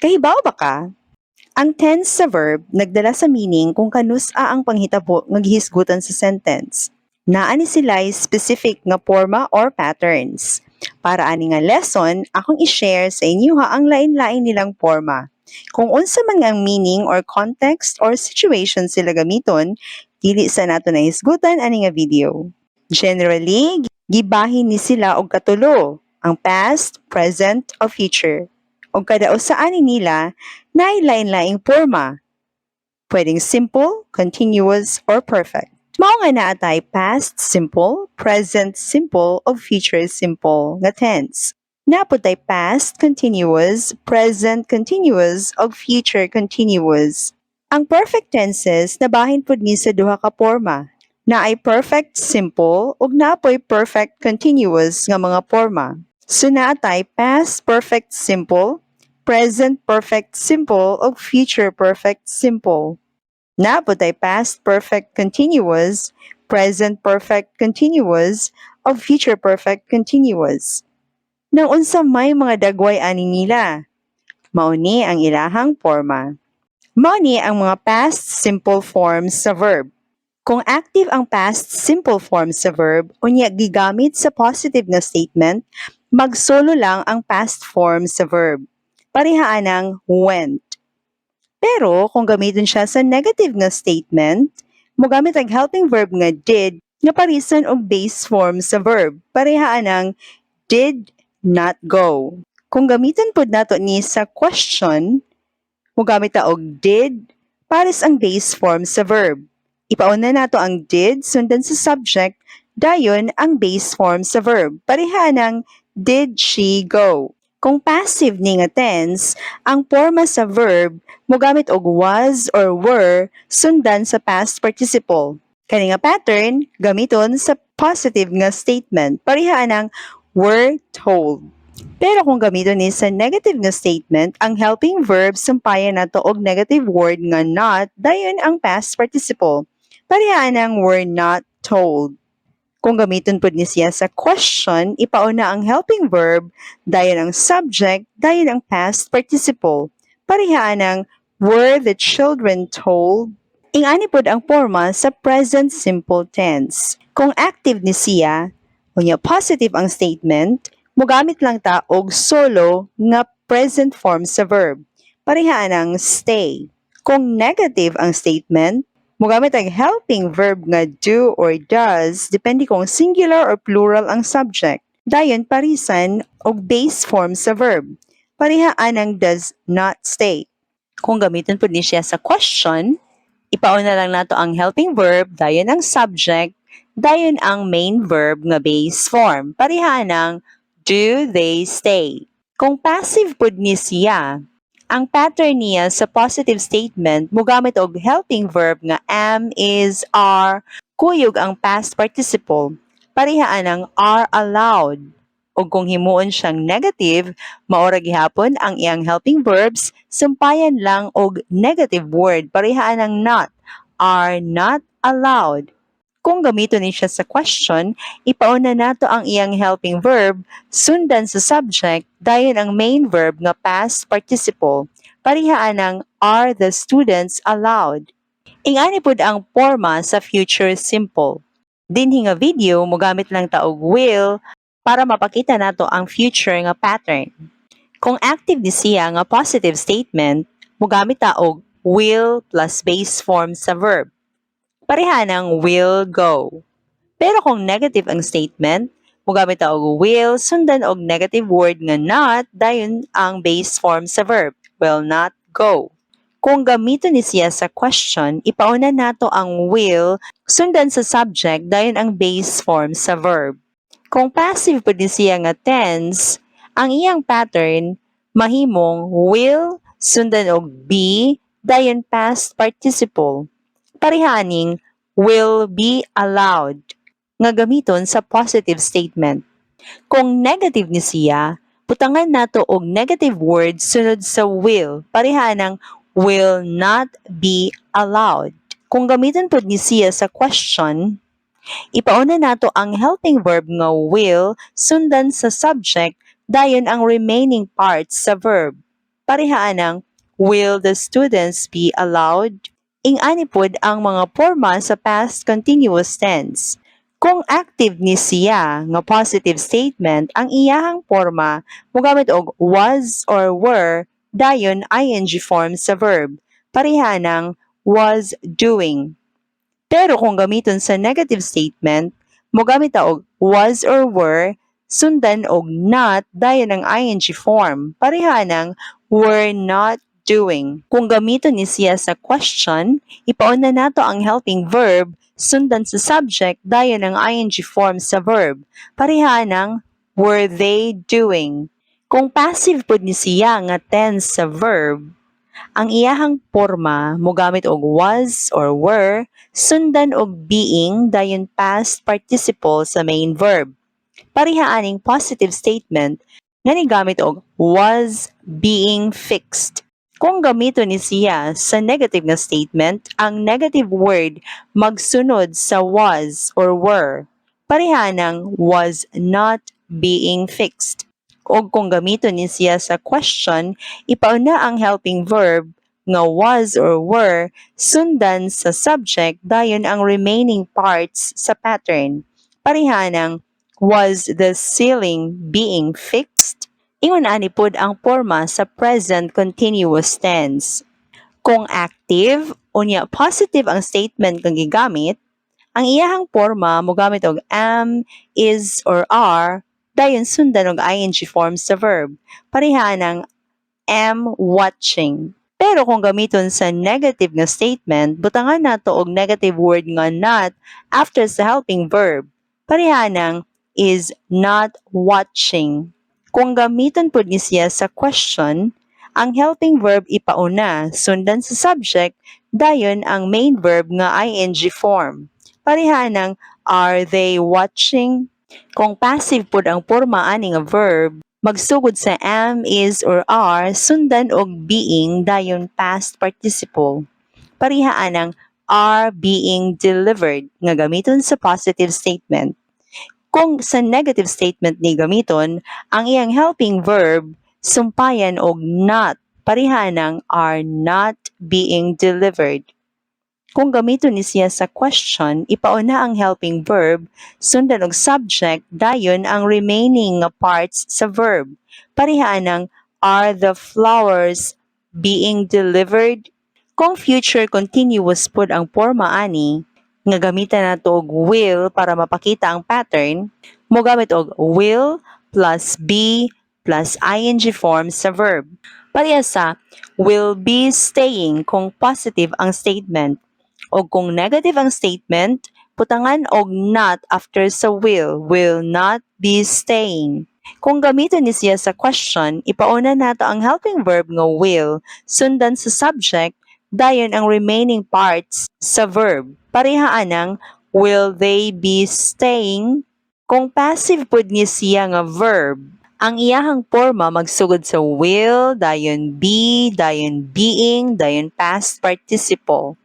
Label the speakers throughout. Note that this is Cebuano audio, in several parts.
Speaker 1: Kahibaw ba ka? Ang tense sa verb nagdala sa meaning kung kanus-a ang panghitabo nga gihisgutan sa sentence. Naa ni sila'y specific nga porma or patterns. Para ani nga lesson, akong i-share sa inyo ha ang lain-lain nilang porma. Kung unsa man ang meaning or context or situation sila gamiton, dili sa nato nahisgutan ani nga video. Generally, gibahin ni sila og katulo, ang past, present, o future. Og kada usa ani nila naay lain-laing porma. Pwedeng simple, continuous, or perfect. Mao nga naa tay past simple, present simple, o future simple nga tense. Naa pod tay past continuous, present continuous, o future continuous. Ang perfect tenses nabahin pud ni sa duha ka porma. Naay perfect simple ug naa poy perfect continuous nga mga porma. So naa tay past perfect simple, present perfect simple, ug future perfect simple. Naa pod tay past perfect continuous, present perfect continuous, ug future perfect continuous. Nang unsa may mga dagway ani nila? Mao ni ang ilahang porma. Mao ni ang mga past simple forms sa verb. Kung active ang past simple form sa verb, unya gigamit sa positive nga statement, magsolo lang ang past form sa verb. Pareha anang "went." Pero kung gamiton siya sa negative nga statement, mogamit ang helping verb nga "did" nga parisan og base form sa verb. Pareha anang "did not go." Kung gamiton pod nato ni sa question, mogamit ta og "did" pares ang base form sa verb. Ipauna nato ang "did" sundan sa subject, dayon ang base form sa verb. Pareha ng "Did she go?" Kung passive ni nga tense, ang porma sa verb mogamit og "was" or "were" sundan sa past participle. Kani nga pattern gamiton sa positive nga statement. Pareha ang "were told." Pero kung gamiton ni sa negative nga statement, ang helping verb sumpayan nato og negative word nga "not" dayon ang past participle. Pareha ang "were not told." Kung gamiton pud ni siya sa question, ipauna ang helping verb, dayon ang subject, dayon ang past participle. Pareha ang "Were the children told?" Ingani pod ang porma sa present simple tense. Kung active ni siya, unya positive ang statement, mogamit lang ta og solo nga present form sa verb. Pareha ang "stay." Kung negative ang statement, mogamit ang helping verb nga "do" or "does" depende kung singular or plural ang subject. Dayon parisan og base form sa verb. Pareha ang "does not stay." Kung gamiton pud ni siya sa question, ipauna lang nato ang helping verb, dayon ang subject, dayon ang main verb nga base form. Pareha ang "Do they stay?" Kung passive pud ni siya, ang pattern niya sa positive statement mogamit og helping verb nga "am", "is", "are", kuyog ang past participle. Pareha ang "are allowed." Ug kung himuon siyang negative, mao ra gihapon ang iyang helping verbs, sumpayan lang og negative word, pareha ang "not", "are not allowed." Kung gamiton ni siya sa question, ipauna nato ang iyang helping verb, sundan sa subject, dayon ang main verb nga past participle. Pareha ang "Are the students allowed?" Ingani pud ang porma sa future simple. Dinhi nga video, mogamit lang ta og "will" para mapakita nato ang future nga pattern. Kung active ni siya nga positive statement, mogamit ta og "will" plus base form sa verb. Pareha ng "will go." Pero kung negative ang statement, mogamit ta og "will" sundan og negative word nga "not" dayon ang base form sa verb, "will not go." Kung gamiton ni siya sa question, ipauna nato ang "will" sundan sa subject, dayon ang base form sa verb. Kung passive pud ni siya nga tense, ang iyang pattern mahimong "will" sundan og "be" dayon past participle. Pareha aning "will be allowed" nga gamiton sa positive statement. Kung negative ni siya, butangan nato og negative word sunod sa "will." Pareha ng "will not be allowed." Kung gamiton pud ni siya sa question, ipauna nato ang helping verb nga "will" sundan sa subject, dayon ang remaining parts sa verb. Pareha ang "Will the students be allowed?" Ingani pod ang mga porma sa past continuous tense. Kung active ni siya nga positive statement, ang iyahang porma mogamit og was or were dayon ing form sa verb. Pareha ng "was doing." Pero kung gamiton sa negative statement, mogamit ta og was or were sundan og not dayon ang ing form. Pareha ng "were not doing." Kung gamiton ni siya sa question, ipauna nato ang helping verb sundan sa subject dayon ang ing form sa verb. Pareha ng "were they doing." Kung passive pod ni siya nga tense sa verb, ang iyahang porma mogamit og was or were sundan og being dayon past participle sa main verb. Pareha aning positive statement nga nigamit og "was being fixed." Kung gamiton ni siya sa negative nga statement, ang negative word magsunod sa was or were. Pareha ng "was not being fixed." O kung gamiton ni siya sa question, ipauna ang helping verb nga was or were sundan sa subject dayon ang remaining parts sa pattern. Pareha ng "Was the ceiling being fixed?" Ingon ani pod ang porma sa present continuous tense. Kung active, unya positive ang statement kang gigamit, ang iyahang porma mogamit og am, is, or are, dayon sundan og ing form sa verb. Pareha ng "am watching." Pero kung gamiton sa negative nga statement, butangan nato og negative word nga not after sa helping verb. Pareha ng "is not watching." Kung gamiton pud ni siya sa question, ang helping verb ipauna, sundan sa subject, dayon ang main verb nga ing form. Pareha ng "Are they watching?" Kung passive pud ang porma ani nga verb, magsugod sa am, is, or are, sundan og being dayon past participle. Pareha anang "are being delivered" nga gamiton sa positive statement. Kung sa negative statement ni gamiton, ang iyang helping verb sumpayan og not. Pareha ng "are not being delivered." Kung gamiton ni siya sa question, ipauna ang helping verb, sundan og subject, dayon ang remaining nga parts sa verb. Pareha ng "Are the flowers being delivered?" Kung future continuous pod ang porma ani, nga gamitan nato og will para mapakita ang pattern, mogamit og will plus be plus ing form sa verb. Pareha sa "will be staying" kung positive ang statement. O kung negative ang statement, butangan og not after sa will, "will not be staying." Kung gamiton ni siya sa question, ipauna nato ang helping verb nga will, sundan sa subject, dayon ang remaining parts sa verb. Pareha anang "Will they be staying?" Kung passive pud ni siya nga verb, ang iyahang porma magsugod sa will, dayon be, dayon being, dayon past participle.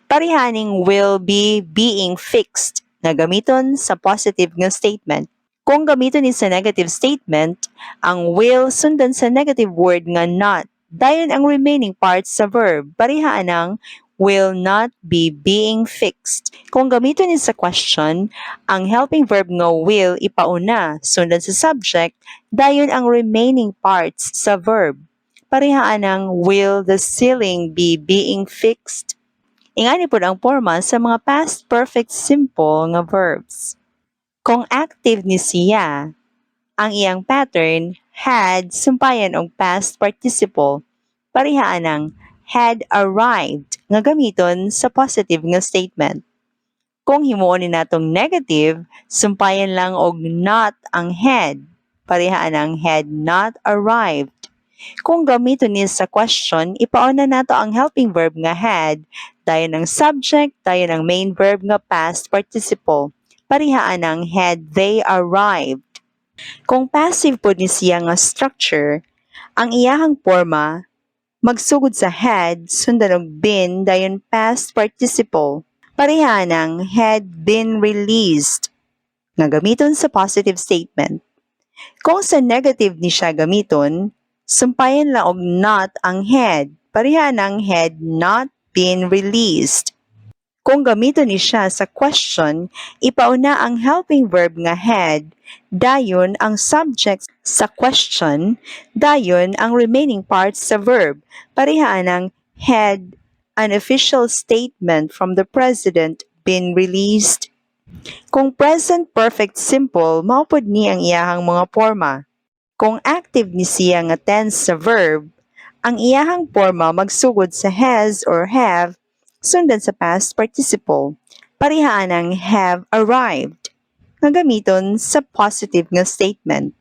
Speaker 1: Pareha aning "will be being fixed" nga gamiton sa positive nga statement. Kung gamiton ni sa negative statement, ang will sundan sa negative word nga not, dayon ang remaining parts sa verb. Pareha ang "will not be being fixed." Kung gamiton ni sa question, ang helping verb nga will ipauna, sundan sa subject, dayon ang remaining parts sa verb. Pareha ang "Will the ceiling be being fixed?" Ingani pod ang porma sa mga past perfect simple nga verbs. Kung active ni siya, ang iyang pattern had sumpayan og past participle. Pareha ang "had arrived" nga gamiton sa positive nga statement. Kung himuon ni natong negative, sumpayan lang og not ang had. Pareha ang "had not arrived." Kung gamiton ni sa question, ipauna nato ang helping verb nga had, dayon ang subject, dayon ang main verb nga past participle. Pareha ang "had they arrived." Kung passive pod ni siya nga structure, ang iyahang porma magsugod sa had, sundan og been, dayon past participle. Pareha ng "had been released" nga gamiton sa positive statement. Kung sa negative ni siya gamiton, Sumpayan lang og not ang had. Pareha ng had not been released. Kung gamiton ni siya sa question, ipauna ang helping verb nga had, dayon ang subject sa question, dayon ang remaining parts sa verb. Pareha ng had an official statement from the president been released. Kung present perfect simple, mao pod ni ang iyahang mga porma. Kung active ni siya nga tense sa verb, ang iyahang porma magsugod sa has or have sundan sa past participle. Pareha ang have arrived nga gamiton sa positive nga statement.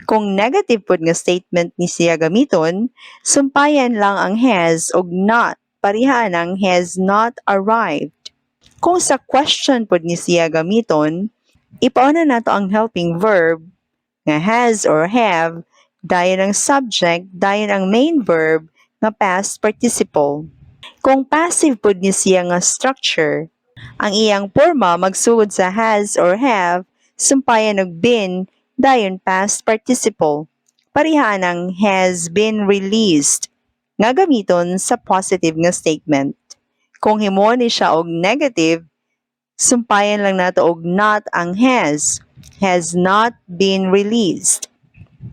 Speaker 1: Kung negative pod nga statement ni siya gamiton, sumpayan lang ang has og not. Pareha ang has not arrived. Kung sa question pod ni siya gamiton, ipauna nato ang helping verb nga has or have, dayon ang subject, dayon ang main verb nga past participle. Kung passive pod ni siya nga structure, ang iyang porma magsugod sa has or have, sumpayan og been, dayon past participle. Pareha ang has been released nga gamiton sa positive nga statement. Kung himuon ni siya og negative, sumpayan lang nato og not ang has, has not been released.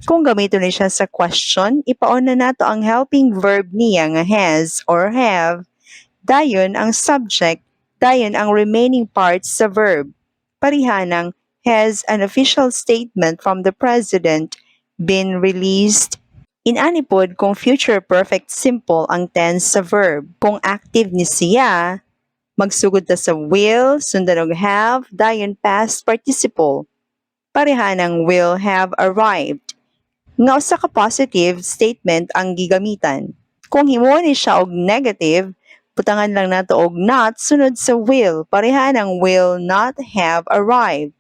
Speaker 1: Kung gamiton ni siya sa question, ipauna nato ang helping verb niya nga has or have, dayon ang subject, dayon ang remaining parts sa verb. Pareha ng has an official statement from the president been released. Inani pod kung future perfect simple ang tense sa verb. Kung active ni siya, magsugod ta sa will, sundan og have, dayon past participle. Pareha ng will have arrived nga usa ka positive statement ang gigamitan. Kung himuon ni siya og negative, butangan lang nato og not sunod sa will. Pareha ng will not have arrived.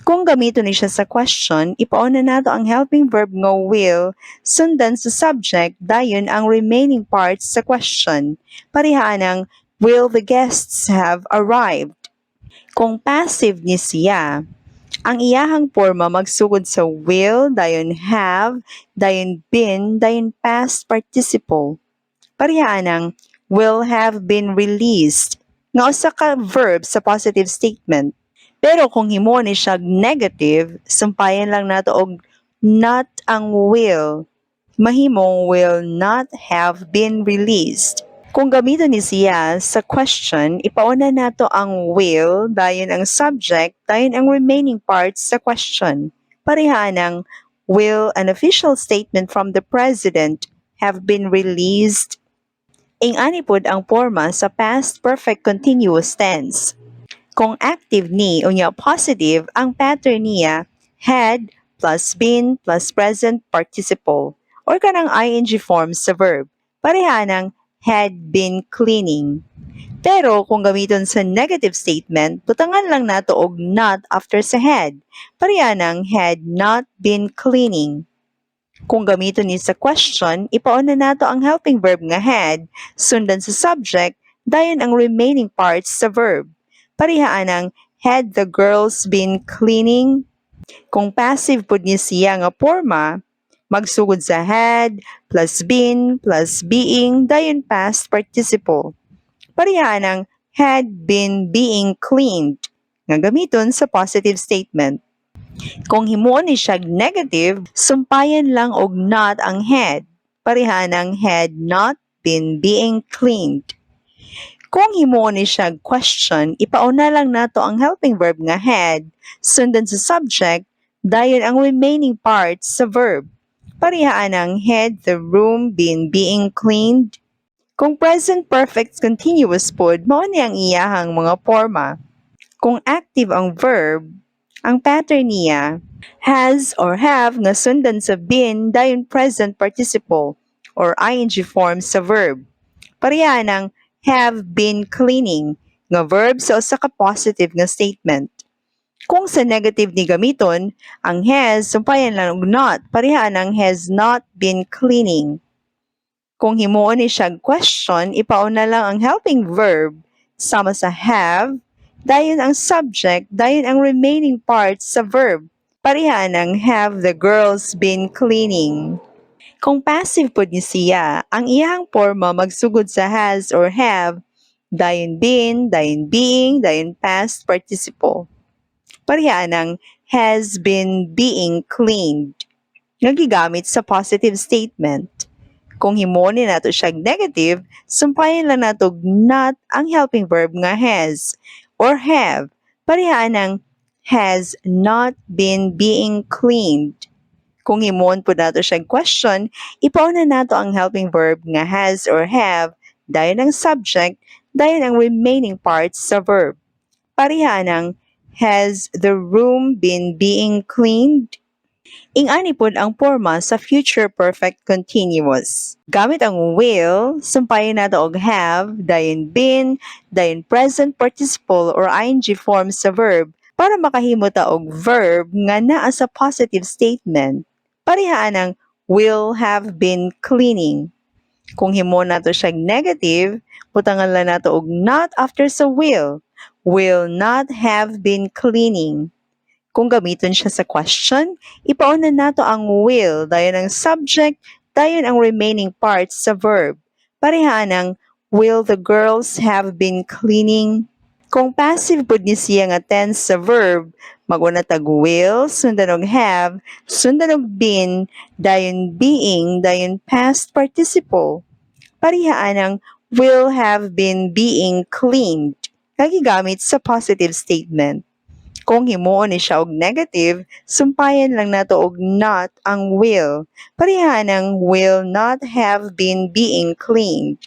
Speaker 1: Kung gamiton ni siya sa question, ipauna nato ang helping verb nga will, sundan sa subject, dayon ang remaining parts sa question. Pareha ng will the guests have arrived. Kung passive ni siya, ang iyahang porma magsugod sa will, dayon have, dayon been, dayon past participle. Pareha ng will have been released nga usa ka verb sa positive statement. Pero kung himuon ni siya negative, sumpayan lang nato og not ang will. Mahimong will not have been released. Kung gamiton ni siya sa question, ipauna nato ang will, dayon ang subject, dayon ang remaining parts sa question. Pareha ng will an official statement from the president have been released. Ingani pod ang porma sa past perfect continuous tense. Kung active ni unya positive, ang pattern niya had plus been plus present participle or kanang ing form sa verb. Pareha ng had been cleaning. Pero kung gamiton sa negative statement, butangan lang nato og not after sa had. Pareha ng had not been cleaning. Kung gamiton ni sa question, ipauna nato ang helping verb nga had, sundan sa subject, dayon ang remaining parts sa verb. Pareha ng had the girls been cleaning? Kung passive pud ni siya nga porma, magsugod sa had plus been plus being dayon past participle. Pareha ng had been being cleaned nga gamiton sa positive statement. Kung himuon ni siya negative, sumpayan lang og not ang had. Pareha ng had not been being cleaned. Kung himuon ni siya question, ipauna lang nato ang helping verb nga had, sundan sa subject, dayon ang remaining parts sa verb. Pareha ng had the room been being cleaned? Kung present perfect continuous pod, mao ni ang iyahang mga porma. Kung active ang verb, ang pattern niya has or have nga sundan sa been dayon present participle or ing form sa verb. Pareha ng have been cleaning nga verb sa usa ka positive nga statement. Kung sa negative ni gamiton, ang has sumpayan lang og not, pareha ng has not been cleaning. Kung himuon ni siya question, ipauna lang ang helping verb sama sa have, dayon ang subject, dayon ang remaining parts sa verb. Pareha ng have the girls been cleaning. Kung passive pod ni siya, ang iyang forma magsugod sa has or have, dayon been, dayon being, dayon past participle. Pareha ang has been being cleaned nga gigamit sa positive statement. Kung himuon ni nato siya negative, sumpayan lang nato og not ang helping verb nga has or have. Pareha ang has not been being cleaned. Kung himuon pod nato siyang question, ipauna nato ang helping verb nga has or have, dayon ang subject, dayon ang remaining parts sa verb. Pareha ang has the room been being cleaned? Ingani pod ang porma sa future perfect continuous. Gamit ang will, sumpayan nato og have, dayon been, dayon present participle or ing form sa verb para makahimo ta og verb nga naa sa positive statement. Pareha ang will have been cleaning. Kung himuon nato siyang negative, butangan lang nato og not after sa will. Will not have been cleaning. Kung gamiton siya sa question, ipauna nato ang will, dayon ang subject, dayon ang remaining parts sa verb. Pareha ang will the girls have been cleaning? Kung passive pud ni siya nga tense sa verb, mag-una tag will, sundan og have, sundan og been, dayon being, dayon past participle. Pareha ang will have been being cleaned nga gigamit sa positive statement. Kung himuon ni siya og negative, sumpayan lang nato og not ang will. Pareha ng will not have been being cleaned.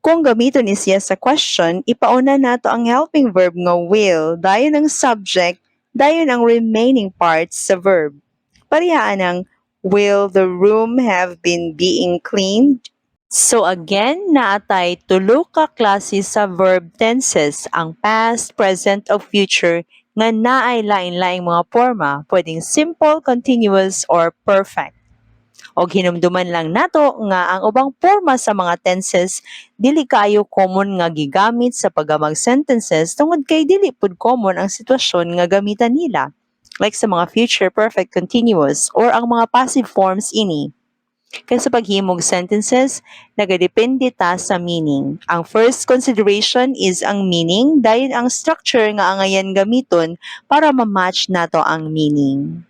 Speaker 1: Kung gamiton ni siya sa question, ipauna nato ang helping verb nga will, dayon ang subject, dayon ang remaining parts sa verb. Pareha ng will the room have been being cleaned? So again, naa tay tulo ka klase sa verb tenses, ang past, present, o future nga naay lain-laing mga porma, pwedeng simple, continuous, or perfect. Og hinumduman lang nato nga ang ubang porma sa mga tenses dili kaayo common nga gigamit sa paggamag sentences tungod kay dili pud common ang sitwasyon nga gamitan nila. Like sa mga future perfect continuous or ang mga passive forms ini. Kay sa paghimog sentences, nagadepende ta sa meaning. Ang first consideration is ang meaning, dayon ang structure nga angayan gamiton para ma-match nato ang meaning.